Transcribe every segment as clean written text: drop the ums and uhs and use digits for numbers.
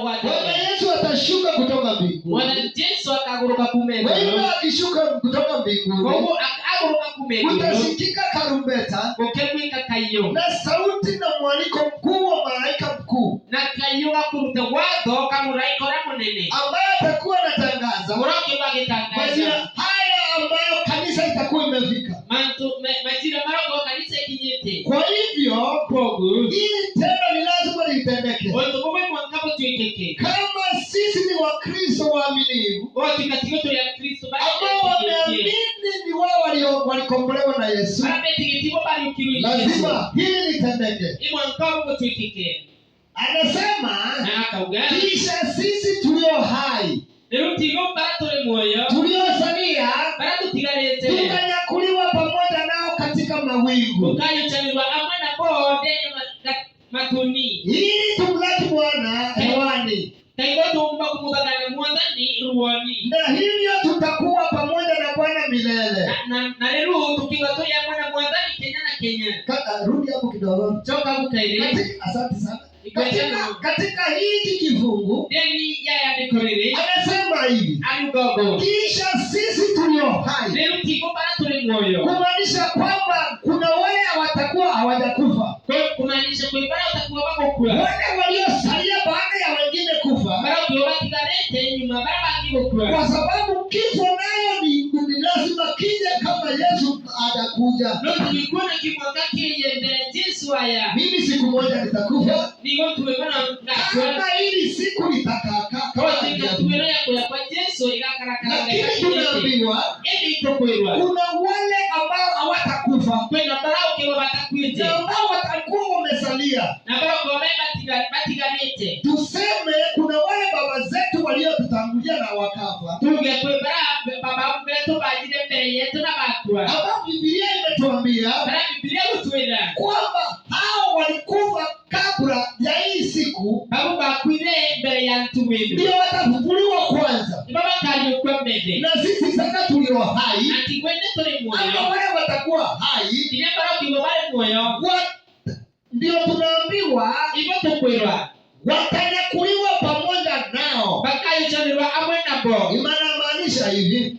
Bwana Bwana Yesu atashuka kutoka mbinguni. Mwathani Jesu akagũrũka kuma Kwa hivyo igũrũ. akishuka kutoka mbinguni, Koguo agũrũka kuma igũrũ, kutasikika karumbeta gũkĩguĩka kaiũ na sauti na mwaliko mkuu wa malaika mkuu na kaiũ gakũruta watho ka mũraika ũrĩa mũnene ambaye atakuwa anatangaza ũrĩa ũkĩgwa agĩtangaza majira haya ambayo kanisa itakuwa imefika. Mantu majira marĩa kanitha ĩkinyĩte. Kwa hivyo Koguo hili tendo ni lazima litendeke. ũndũ ũmwe mwanka gũtuĩkĩke. Kama sisi ni Wakristo waaminifu Ũgatuĩka tigo tũrĩ Akristo ambao wameamini ni wao walikombolewa na Yesu, barĩa metĩkĩtie bo bariũkirwo nĩ Jesũ, lazima hili litendeke. Ĩ mwanka gũtuĩkĩke. Anasema Na akauga, kisha sisi tulio hai rĩu tigo bara tũrĩ muoyo, tuliosalia bara tũtigarĩte, tutanyakuliwa pamoja nao katika mawingu tũkayũcanĩrwo amwe nabo ndene matuni ili tumlaki Bwana hewani, kaigwo tumba kumuthagana mwathani ruoni, na hivyo tutakuwa pamoja na Bwana milele. Na rĩu tukiuga tũrĩ amwe na mwathani kenya na kenya. Rudi hapo kidogo. Coka gukaire. Asante sana. Katika hiki kifungu Ndeni ya yandĩko rĩrĩ, anasema hivi, ariuga ũguo, kisha sisi tulio hai, rĩu tigo bara tũrĩ muoyo, kumaanisha kwamba kuna wale watakuwa hawajakufa, Kumaanisha kwĩ bara ũtakuwa bagũkua, wale waliosalia baada ya wengine kufa, bara ũkiuga batigarĩte nyuma bara bangĩ gũkua, kwa sababu kifo nayo ni lazima kije kama Yesu atakuja. No tũgĩkuona kĩmwaka kĩye mbere Jesu aya. Mimi siku moja nitakufa, Nigo tuwekona ngakua, kama hili siku litakaakaa kama kotika tuwero ya kuya kwa Jesu igakarakara. lakini tunaambiwa Ĩndĩ itukwĩrwa kuna wale ambao hawatakufa kwĩna bara ũkĩwa batakuĩte na ambao watakuwa wamesalia. Na bara ũkĩwa me batiganĩte. Tuseme kuna wale baba zetu waliotutangulia na wakafa, Tuge kwĩ bara baba betu banjire mbere yetu na bakua, ambao Biblia imetuambia bara Bibilia gũtwĩra kwamba hao walikufa kabla ya hii siku, babu bakuire mbere ya ntuwĩndũ, ndio watafufuliwa kwanza, nĩbo bakariũkua mbere, na sisi sasa tulio hai na tigwene tũrĩ ama muoyo, wale watakuwa hai nginya bara ũkiuga barĩ muoyo, ndio tunaambiwa igo tũkwĩrwa watanyakuliwa pamoja nao. bakayũcanĩrwo amwe nabo. Inamaanisha hivi,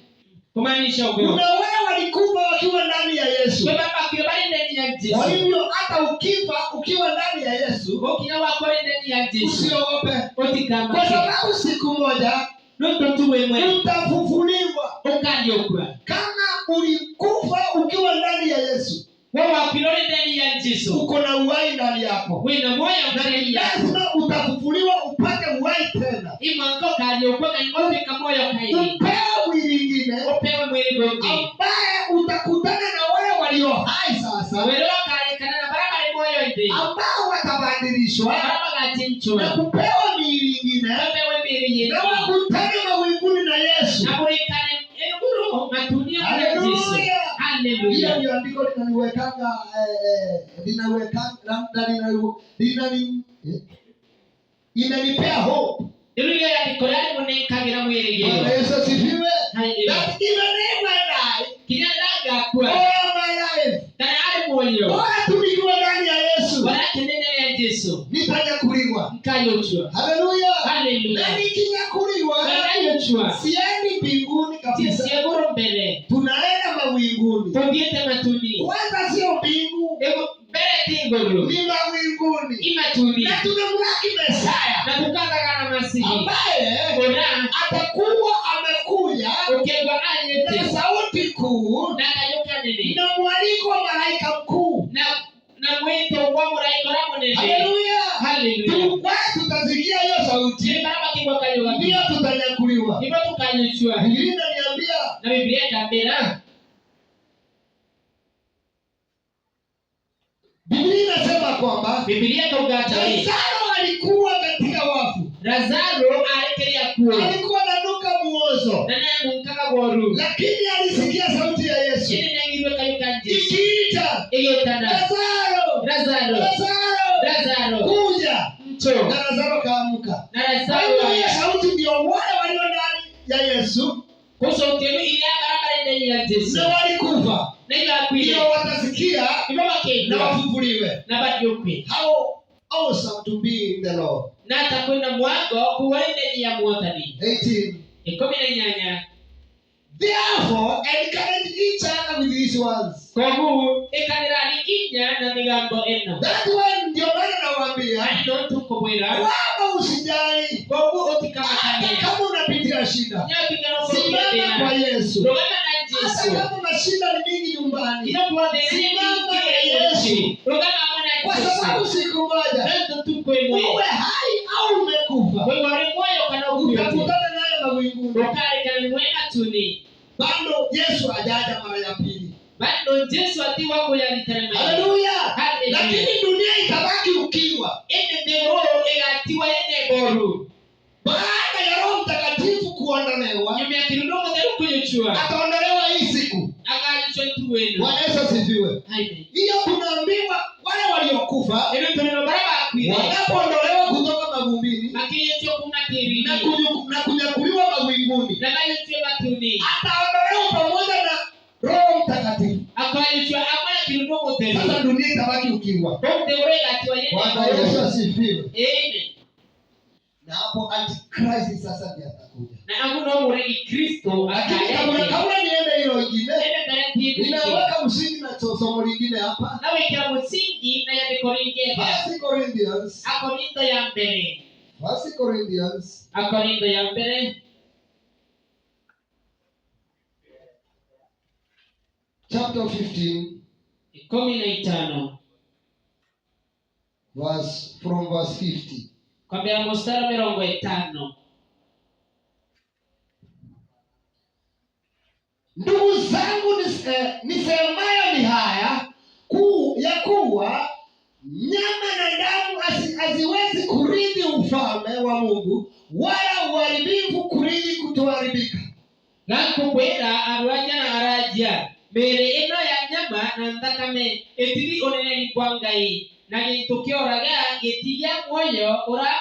Kumaanisha ũguo, kuna wale walikufa wakiwa ndani ya Yesu. kwĩ babakuire barĩ ndani ya Kwa Jesu. hivyo hata ukifa ukiwa ndani ya Yesu Ũkinya wakwa ũrĩ ndani ya Jesu, usiogope, kwa ũtikamake, sababu siku moja no tũtuwe mwe utafufuliwa. ũkariũkua. Kama ulikufa ukiwa ndani ya Yesu, We wakuire ũrĩ ndani ya Jesu, uko na uhai ndani yako, wĩna muoyo na ni ndani yaku, lazima utafufuliwa upate uhai tena, imwanka ũkariũkua na ũtuĩka muoyo kaingĩ, upewe mwili ingine ũpewe mwĩrĩ ũngĩ, ambaye utakutana na wale walio hai sasa, mwĩrĩ ũkarĩkana na bara marĩ muoyo ithĩ, ambao watabadilishwa bara magachinchwa na kupewa miili ingine bapewe mĩĩrĩ na yĩngĩ, wakutane mawinguni na Yesu. na mũrĩkane ĩgũrũ matunia kũrĩ Jesu. Haleluya! Hiyo Haleluya. ndio andiko linaniwekanga linawekanga na linani inanipea hope. Rĩu nĩrĩo rĩandĩko rĩrĩa rĩmũnengagĩra mwĩrĩgĩrĩro. Bwana Yesu asifiwe. Haleluya. That even if I die, Kinya ndangakua all my life, kana arĩ muoyo, bora tu nikiwa ndani ya Yesu bora kĩnene rĩa Jesu nitanyakuliwa. nkayũchua. Haleluya! Na Haleluya. nikinyakuliwa Nkayũchua siendi mbinguni kabisa, tiegũrũ mbere, tunaenda mawinguni. tũthiĩte matuni. Kwanza sio mbingu, Ĩgũ- mbere ti igũrũ, ni mawinguni, imatuni, na tunamlaki Mesaya na tũkathagana Masihi ambaye ũra atakuwa amekuja ũkĩgwa na anyĩte sauti kuu na kayũ kanene na mwaliko wa malaika mkuu. Na mwĩto wa mũraika ũrĩa mũnene. Haleluya! Haleluya. Tutasikia hiyo sauti, Nĩ bara makĩgwa kayũ gaku, ndio tutanyakuliwa. nĩguo tũkayũchua. Biblia inaniambia Na Biblia ĩkambĩra, Biblia inasema kwamba Biblia ĩkauga atĩrĩ, Lazaro alikuwa katika wafu, Lazaro arĩ kĩrĩa kuo, alikuwa ananuka muozo, na nĩanungaga woru, lakini alisikia sauti ya Yesu ĩndĩ nĩaiguire kayũ ka Jesu ikiita, ĩgĩtana, Lazaro, Lazaro, Lazaro, Lazaro, kuja. ncho. Na Lazaro kaamka. Na Kwa Lazaro hivyo hiyo sauti ndio wale walio ndani ya Yesu kũcokia rĩu iria barabara ndani ya Jesu na walikufa, na igakuire, ndio watasikia nĩmo na makĩigua wafufuliwe. na bariũkwe. Hao awesome to be in the Lord. Na ta kwĩna mwango kuwaendeni ya mwathani. 18. 18. Therefore, encourage each other with these words. Koguo ĩkanĩrani inya na mĩgambo ĩno. That's why ndio maana nawaambia Ani no tukũmwĩra kwamba usijali koguo hata ũtikamakanie kama unapitia shida, simama kwa nyakiganokorokiathĩna Yesu. rũgama na Hata Jesu kama mashida ni mingi nyumbani, ino tuothe Simama na Yesu. rũgama hamwe na kwa sababu Jesu siku moja no tukũ ĩmwe uwe hai au umekufa, wewe ũrĩ muoyo kana ũkuĩte utakutana naye mawinguni. ũkarĩkana nĩ matuni. Bado Yesu hajaja mara ya pili. Bado Jesu atiwa kũyaritana maitho. Haleluya! Haleluya. Lakini dunia itabaki ukiwa Ĩndĩ thĩ ĩgatiwa ĩne mboru baada ya Roho Mtakatifu kuondolewa, nyuma ya kirundo mũtheru kũyũchua ataondolewa hii siku. akayuchwa ntu wenu. Bwana Yesu asifiwe. Amen. Hiyo tunaambiwa wale waliokufa Ĩno tũrĩro barĩa bakuire wanapoondolewa kutoka mavumbini makĩyũchio kuma na, tĩri-inĩ na kunyakuliwa mawinguni, na mayũchio matuni ataondolewa pamoja na Roho Mtakatifu. akayũchio amwe na kirundo mũtheru. Sasa dunia itabaki ukiwa. Koguo thĩ ĩgatiwa ĩne Bwana Yesu mboru. asifiwe. Amen. Na hapo Antichrist sasa ndiye atakuja. Na agu no mũregi Kristo Lakini kabla akayeke kabla niende hilo ingine, ĩndĩ mbere thiĩ ninaweka msingi na somo lingine hapa. na wĩkĩra mũsingi na yandĩko rĩngĩ. First Corinthians, Akorintho ya mbere. First Corinthians Akorintho ya mbere chapter 15 15 verse from verse 50. kwambĩra mũstari 50. Ndugu zangu nisemayo ni haya ya kuwa nyama na damu haziwezi kurithi ufalme wa Mungu, wala uharibifu kurithi kutoharibika. Gakũkwĩra arwanja na aranja mĩĩrĩ ĩno ya nyama na nthakame ĩtiri ũneneri kwa Ngai na gĩntũ kĩoraga gĩtigĩa muoyo ũra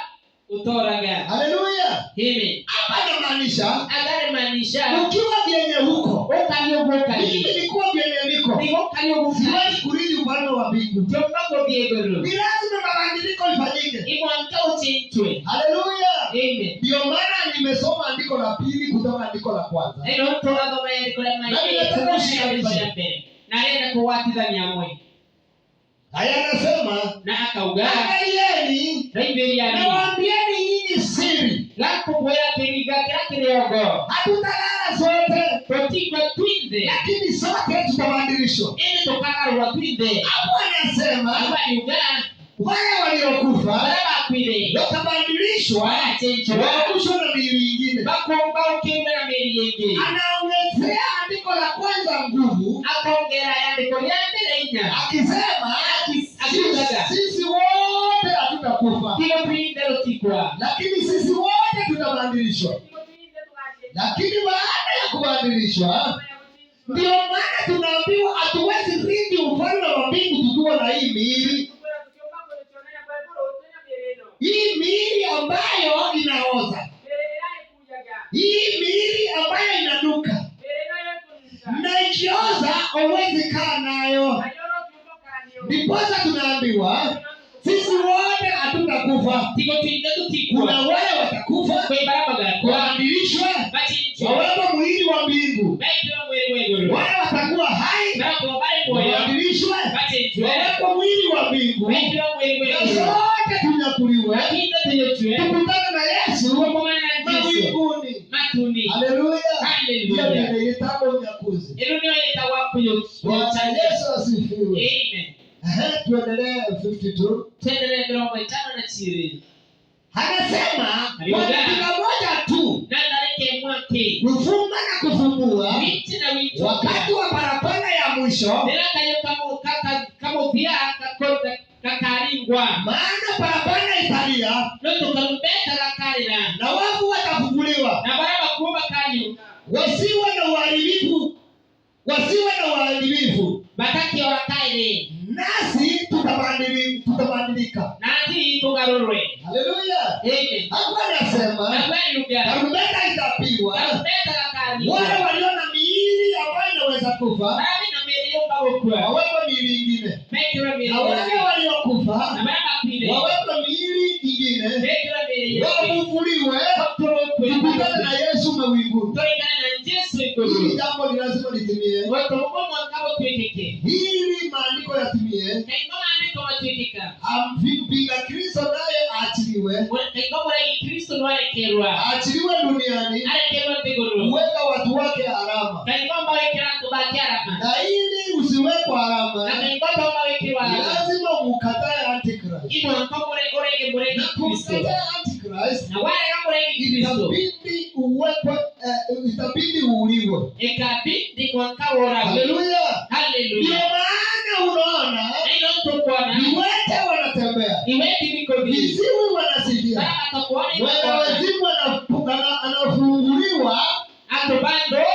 ũtoraga. Haleluya! Amen. Hapa namaanisha Agarĩmaanisha ukiwa vyenye huko, ũkari ũguo mimi ũkariĩ nikuwa vyenye niko, nĩgũkari ũguo ũkariĩ siwezi kurithi ufalme wa mbingu. tĩũma gũthiĩ igũrũ Ni lazima mabadiliko ifanyike. imwanka ũchinchwe. Haleluya! Amen. Ndio maana nimesoma andiko la pili kutoka andiko la kwanza. Ĩno tũrathoma yandĩko rĩa Na ninataka ushikanishe. rĩa mbere na arenda kũgwatithania amwe Haya, anasema na akauga angalieni, raithĩriani nawaambieni nyinyi siri, gakũkwĩra kĩringa kĩrĩa kĩrĩ ogo hatutalala sote, tũtigwe twinthe lakini sote tutabadilishwa. ĩndĩ tũkagarũrwa twinthe. Hapo anasema Agwariuga wale waliokufa barĩa bakuire watabadilishwa, bagachenjwa waamushwe na miili ingine. bakomba ũkĩume na mĩĩrĩ ĩngĩ. Anaongezea andiko la kwanza nguvu Akongera yandĩko rĩa mbere inya akisema akiugaga sisi wote hatutakufa, tigo twinthe rũtigwa lakini sisi wote tutabadilishwa. Lakini baada ya kubadilishwa, ndio maana tunaambiwa hatuwezi rithi ufalme wa mbingu tukiwa na hii miili, hii miili ambayo inaoza, hii miili ambayo inanuka, na ikioza huwezi kaa nayo. Ndiposa tunaambiwa sisi wote hatutakufa. Tigo twinthe tũtigwa Kuna wale watakufa, kwĩ barĩa magakua wabadilishwe, machinjwe wawekwe mwili wa mbingu. mekĩrwo mwĩrĩ wa igũrũ Wale watakuwa hai, marakorwo marĩ muoyo wabadilishwe, machinjwe wawekwe mwili wa mbingu, mekĩrwo mwĩrĩ wa na igũrũ sote tunyakuliwe, twinthe tũyũchwe tukutane na Yesu tũkomane na Jesu mawinguni. matuni. Haleluya! Hiyo Haleluya. ndio inaitwa unyakuzi. Ĩno nĩyo ĩtagwa Bwana kũyũchania. Yesu asifiwe. Amen. Ehe, tuendelee 52. Tuendelee 52. Anasema Haleluya. kwa dakika moja tu Na ndareke mwake kufumba na kufumbua, wichi na wicho wakati wa parapanda ya mwisho, rĩrĩa kayũ kamũthia gakaringwa maana parapanda italia no tũkarumbeta gakarĩra na wafu watafufuliwa, na barĩa bakuũ bakariũka wasiwe na uharibifu, wasiwe na uharibifu, batakĩora kaĩrĩ nasi tutabadilika. na atiri tũgarũrwe. Haleluya! Amen. Hapo anasema Nakweliuga tarumbeta itapigwa, karumbeta gakaringwa wale walio na miili ambayo inaweza kufa barĩa mena mĩĩrĩ yũmba gũkua wawekwe miili ingine, mekĩrwo mĩĩrĩ na wale ĩngĩ waliokufa na barĩa bakuire Bakuire. Wawekwe miili ingine, Bekira mbere yake. wafufuliwe, tukutane na Yesu mawinguni. Tulikana na Jesu Hili iguru. jambo ni lazima litimie, Watu mwanka botwikike. ili maandiko yatimie. Kaingo maandiko matwikika. Mpinga Kristo naye aachiliwe, Kaingo muregi Kristo nwarekerwa. aachiliwe duniani Arekerwa ndiguru. kuweka watu wake alama, Kaingo mbawekera antu bake alama. na ili usiwekwe Na alama kaingo tomawekirwa alama. lazima umkatae Antichrist. Imwanka urege muregi Na Kristo. kumkataa Antichrist Na warega muregi Kristo. itabidi uwekwe, itabidi uuliwe. Ikabidi mwanka woragwe. Haleluya! Ndio Haleluya. maana unaona Naino tukwana. viwete wanatembea, Iweti bikobi. viziwi wanasikia, Bara batakuona mwenye ibakona. wazimu anafunguliwa Antu bando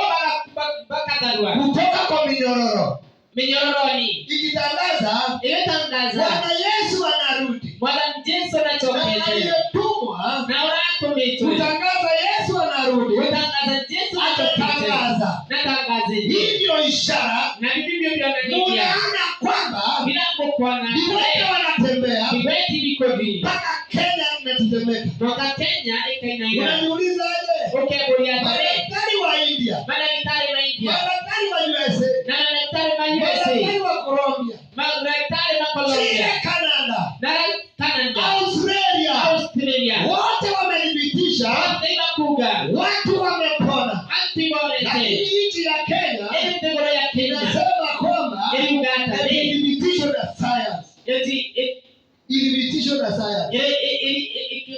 bakagarwa. kutoka kwa minyororo, Minyororoni. ikitangaza Igitangaza. Bwana Yesu anarudi, Mwathani Jesu na nacokete. aliyetumwa Na ũratũmĩtwe. kutangaza Yesu anarudi Gũtangaza Jesu nacokete. ametangaza. Natangazĩte. Hii ndiyo ishara Na bibibio byonanagia. munaona kwamba Bila gũkwana. viwete wanatembea Iweti bikobi. mpaka Kenya inatetemeka. Toka Kenya ikainaina. Unaniulizaje? Ũkembũria atĩrĩ. Madaktari wa India, Mandagĩtarĩ ma India. madaktari wa USA, Na mandagĩtarĩ ma USA. madaktari wa Colombia, Mandagĩtarĩ ma Chile, Colombia. Canada, Na Canada. Australia, Australia. wote wamethibitisha Othe makuga. watu wamepona, Antu iborete. lakini nchi ya Kenya Ĩndĩ thigũrũ ya Kenya. inasema kwamba Ĩruga atĩrĩ. ilithibitishwa na science, Eti ilithibitishwa na science.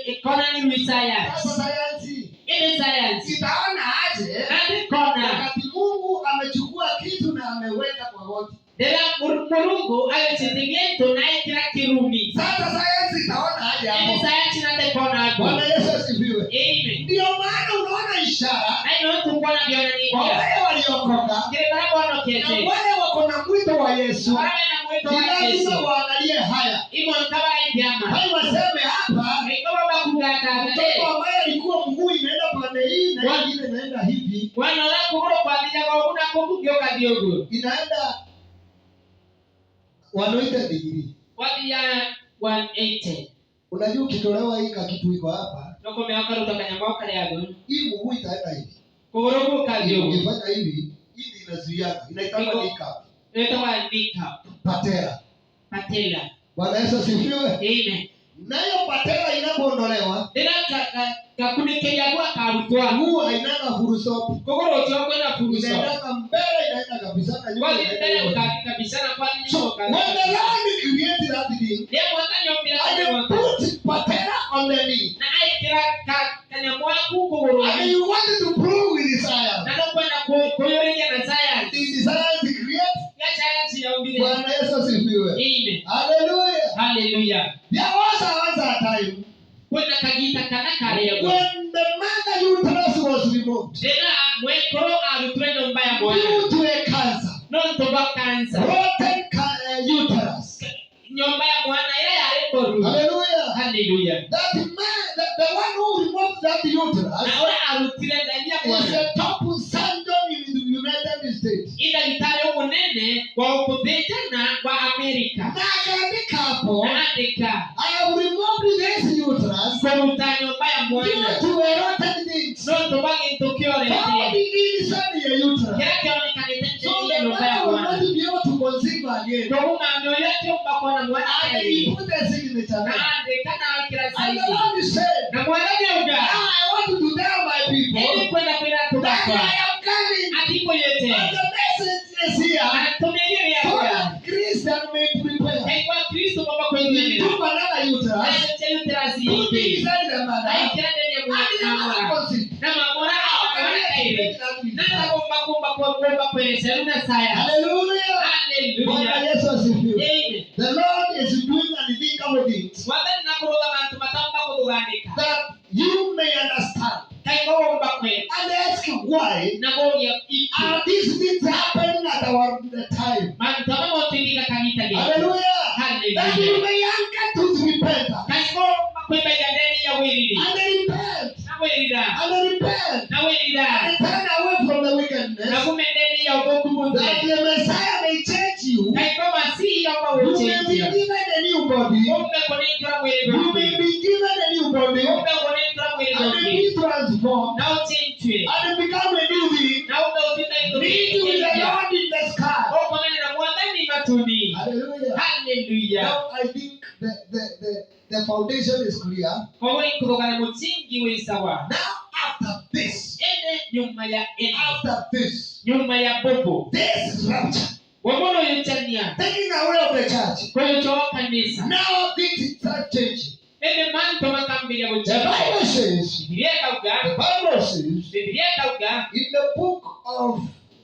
economy science. Sasa sayansi Ĩndĩ science. itaona aje Nandi kona. wakati Mungu amechukua kitu na ameweka kwa wote? Rĩrĩa Mũrungu agĩcitigie ntũ na ĩkĩra kĩrumi. Sasa sayansi itaona aje Ĩndĩ hapo? science nate kona Bwana ago. Yesu asifiwe. Amen. Ndio maana unaona ishara Na ino tukuona kwa byonanikia. wale waliokoka Kĩrĩ barĩa na bonokete. wale wako na mwito wa Yesu, Barĩa mena mwĩto ni wa lazima Jesu. waangalie haya Imwe nkabaraithi ama. hayo, waseme hapa Kaingo babakuga atĩrĩ. mtoto ambaye alikuwa mguu inaenda pande hii na ingine inaenda hivi, Mwana ũrĩa kũgũrũ kwathiaga ũguo na kũu kũngĩ ũgathiĩ ũguo. inaenda 180 degree. Kwathiaga 180. Unajua, ukitolewa hii kakitu iko hapa, Nũkũmenya ũkaruta kanyamũ karĩa hii mguu itaenda hivi. kũgũrũ kũu ũkathiĩ ũguo. Ukifanya hivi, hii ndio inazuiana, inaitangwa Iko- kneecap, Ĩtagwo kneecap. patella. Patella. Bwana Yesu asifiwe. Amen. Nayo patella inapoondolewa, Rĩrĩa gakunĩkĩria gwa karutwa mguu hainanga full stop, kũgũrũ ũcio kwĩna furuso inaendanga mbele, inaenda kabisa na nyuma kwathiĩ inaenda mbere yote. ũkathi kabisa na kwathiĩ So nyuma when ũkathi the Lord created that thing rĩrĩa mwathani ombire and kanyamũ he put patella on the knee, na aĩkĩra kanyamũ gaku kũgũrũ and he wanted to prove with the science. na nũkwenda kũyũrĩria na science Did the science create? ya science yaumbire. Bwana Yesu asifiwe. Amen. Hallelujah. Hallelujah. There was a once a time Kwĩna kagita kana karĩagwo when the mother uterus was removed rĩrĩa mwekũrũ arutirwe nyũmba ya mwana due to a cancer, no ntũba kansa rotten uterus. nyũmba ya mwana ĩrĩa yarĩ mboru. Hallelujah. Hallelujah. That man, the one who removed that uterus Na ũrĩa arutire ndani ya is mwana a top surgeon in the United States. indagĩtarĩ mũnene wa gũthĩnjana wa Amerika. Na akaandika hapo, Na andĩka I have removed this uterus kũruta nyũmba ya due mwana to a rotten thing no ntũba gĩntũ found kĩorete inside the uterus. kĩrĩa kĩonekanĩte So thĩinĩ ya the nyũmba ya mother will mwana not be able to conceive again. kũguma mĩoyo kĩũmba kuona mwana And kaĩrĩ he put the signature na there. andĩka na akĩra And the saini Lord said, na mwathani auga Now I want to tell my people ĩndĩ kwenda kwĩra andũ that akwa I am coming. atikũyĩte And the message is here na tũmĩrie so rĩakwa that Christian may prepare. kaigua Kristo baba He kwĩmenera took another uterus, acokia uterasi put ĩngĩ inside the mother, aikĩra ndani ya and the mwana mother mwana conceived. na mamora How can mwana I kaĩrĩ explain that with na science? kumba kumba kumba kueleza na science. Hallelujah. Bwana Hallelujah. Yesu asifiwe. Amen. The Lord is doing unthinkable things Mwathani nakurutha mantu matamba kuthuganika that you may understand kaigomba kwe and ask why na kuria iki are these things happening at our time. mantu ama motingika kagita giki. Hallelujah. That you Hallelujah. may anchor to repentance Kaigomba kwimbaira ndeni ya wiriri and repent na wirira and repent na wirira and turn away from the na wickedness kume ndeni ya uthuku that muthe the Messiah may change you. kaigoma si yomba You may be gwichenjia given a new body ume kunengera You may be given a new body Umbe kunenkerwa mwiri and gongi be transformed na uchinchwe and become a new being. Na umbe utuka into Meet with the Lord in the sky. Okonane na mwathani matuni. Hallelujah. Hallelujah. Now I think the foundation is clear. Koguo ikuthugana musingi wi sawa. Now after this, Ende nyuma ya ene after this, nyuma ya bobo this is rapture. womono yuchania Taking away of the church. kuyuchowa kanisa. Now things start changing. Ende manto makambiria The guchinja. Bible says, Bibilia ikauga. the Bible says, Bibilia ikauga in the book of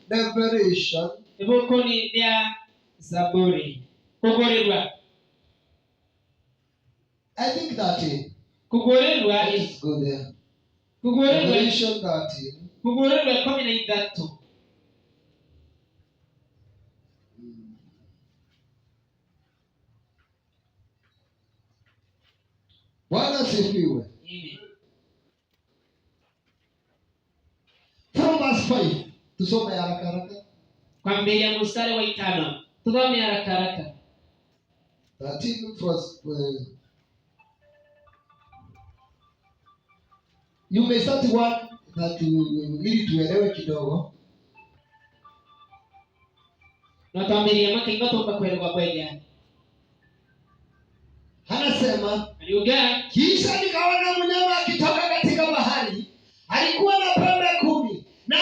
Revelation, ibukuni rĩa Zaburi kũgũrĩrwa I think 13. Kũgũrĩrwa. Let's go there. Kũgũrĩrwa. Revelation 13. Kũgũrĩrwa 13. Bwana asifiwe. Amen. From verse 5. Tusome haraka haraka. Kwambĩrĩria mstari wa 5 tuthome haraka haraka. 13 verse you may start one that ili tuelewe kidogo. No twambĩrĩrie makaigua tumba kwerwa kweja. Anasema, Aliuga kisha nikaona mnyama akitoka katika bahari, alikuwa na pembe 10 na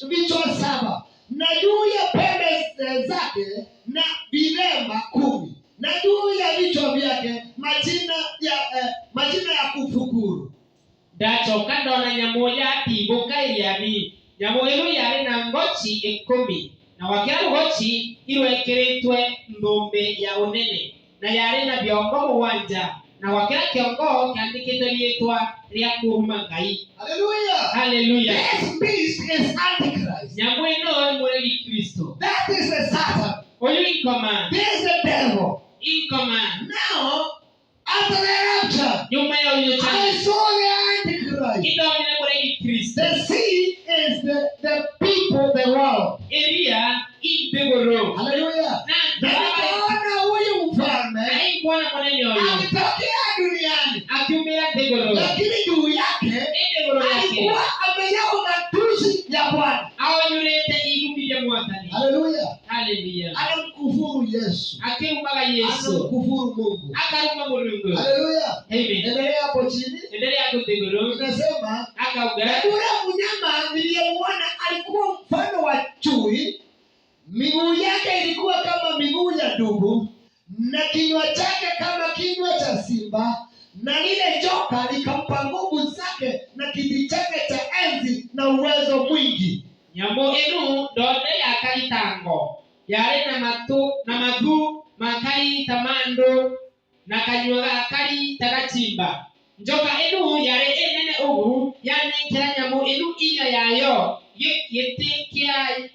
vichwa 7, na juu ya pembe zake na vilemba 10, na juu ya vichwa vyake majina ya kufukuru. Ndacoka ndona nyamũ yatibũka iriani. Nyamũ ĩno yarĩ na ngochi 10 na wakĩra rũgochi irwekĩrĩtwe nthũmbĩ ya ũnene na yarĩ na biongo 7 na wakĩra kĩongo kĩandĩkĩtwe rĩtwa rĩa kũruma Ngai. Hallelujah. Hallelujah. This beast is Antichrist. Nyamũ ĩno nĩ mũregi Kristo. That is the Satan. Ũyũ inkoma. This is the devil. Inkoma. Now, after the rapture, Nyuma ya I ũnyũchani saw the Antichrist. Indonire mũregi Kristo. The sea is the people, the world. Iria imbĩgũrũ. Hallelujah. Na Na nikaona huyu mfalme aikuona mũnene ũyũ akitokea duniani, akiumĩra thĩgũrũ. lakini juu yake Ĩthĩgũrũ yake alikuwa amejaa matusi ya Bwana. aonyũrĩte irumi rĩa mwathani. Hallelujah. Haleluya. Anamkufuru Yesu, Akirumaga Yesu anamkufuru Mungu. akaruma Mulungu. Hallelujah. Amen. Endelea hapo chini, Endelea kuthiguru inasema akauga na yule mnyama niliyemuona alikuwa mfano wa chui, miguu yake ilikuwa kama miguu ya dubu, na kinywa chake kama kinywa cha simba, na lile joka likampa nguvu zake na kiti chake cha enzi na uwezo mwingi. Nyamũ ĩno ndone yakaritango yarĩ na matũ na mathu makari ta mandũ na kanyua gakari ta gachimba. Njoka ĩno yarĩ ĩnene ũgu yanenkera nyamũ ĩno inya yayo gĩtĩ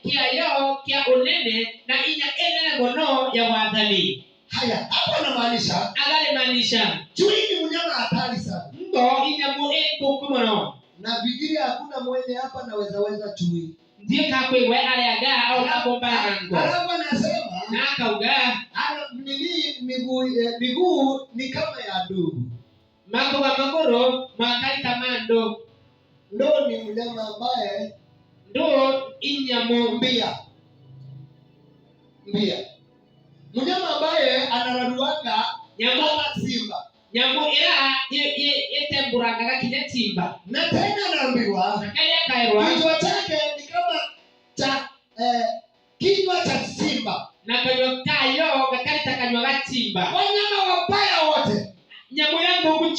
kĩayo kĩa ũnene na inya ĩnene mũno ya wathani. Haya, hapo anamaanisha Agalimaanisha chui ni mnyama hatari sana, ngo inyamũ ĩthũku mũno. na fikiri hakuna mwenye hapa nawezaweza chui. Ndiĩ kakwĩgwe arĩaga au kakumbana na ngo. Alafu anasema Na akauga ana nini, miguu ni kama ya dubu. makuga magũrũ makari ta mandũ. Ndoo ni mnyama ambaye Ndũ inyamũ mbia mbia, mnyama ambaye anararuanga nyamũ kama simba. Nyamũ ĩrĩa ĩtembũrangaga kinya chimba. Na tena anaambiwa Na karĩa kaerwa kichwa chake ni kama cha kinywa cha simba. Na kanyua kayo gakari ta kanyua ga chimba. Wanyama wabaya wote Nyamũ ĩrĩa thũku.